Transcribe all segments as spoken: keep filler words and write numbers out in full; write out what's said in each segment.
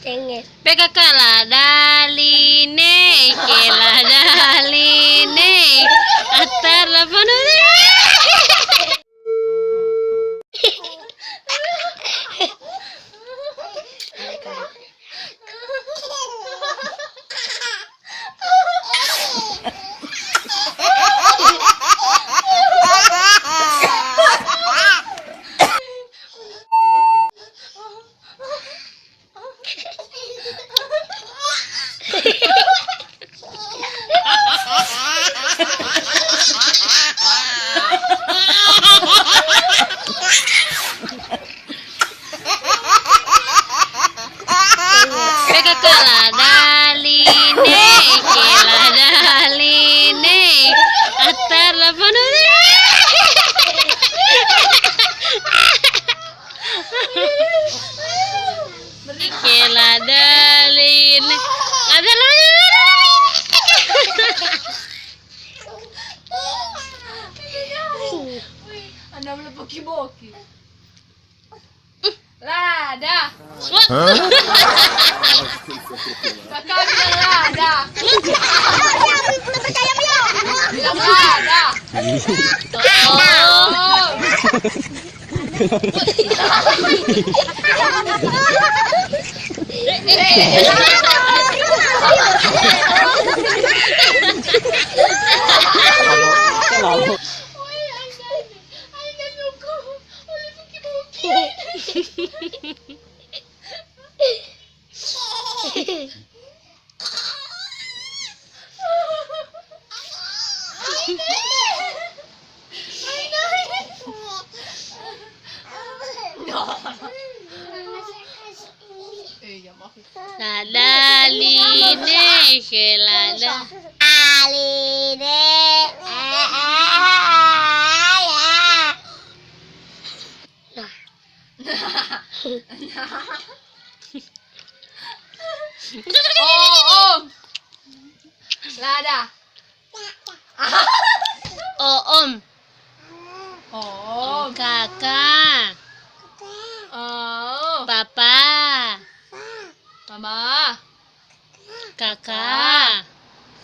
P K K la daline, ke la daline. Atar la pano. P K K la daline, ke la daline. Atar la pano. Ke la daline. Ada la. Anda melepoki-boki. Lada. Hah? Kakak bilang lada. Bilang lada. Oh. La daline, ke la da. Daline. Oh, oh. Lada. Oom. Oom. Kaka. Oh. Papa. Mama. Kaka.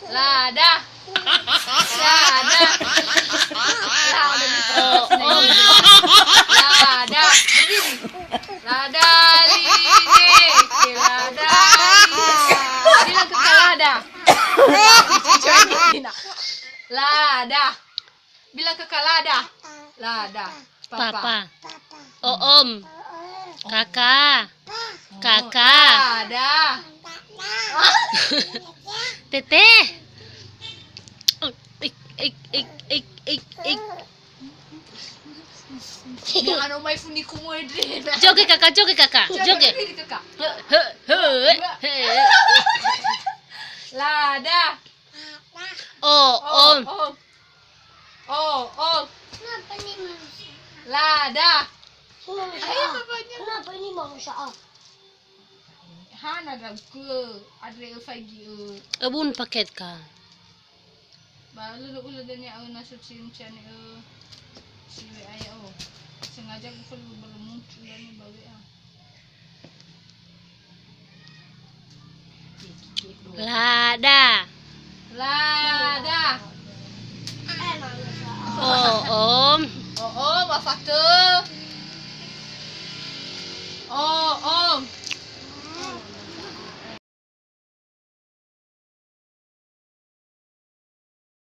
Lada. Lada. Lada. Oh, oh. Lada. Berdiri. Lada line. Oke, lada line. Bilang ke lada. Lada. Bilang ke lada. Lada. Papa. Papa. Oom. Kaka. Kaka. Lada. Tete. Ik, ik, ik, ik, ik, ik. Jangan omai funiku modena. Joget, Kaka, joget, Kaka. Joget. Joget, Kaka. He, he, he, he. Lada. Oh, oh. Oh, oh. Oh, oh. Kenapa ini manusia? Lada. Kenapa ini manusia? Hana daukö, andre öfaigi ö. Öbun paket ka. Ba lö, lö, ulö dania ö, na so cin-, ciane ö. Si W A ya, oh. Sengaja ku perlu bermunculan ba W A. Lada. Lada. Oom. Oom, wa fatö.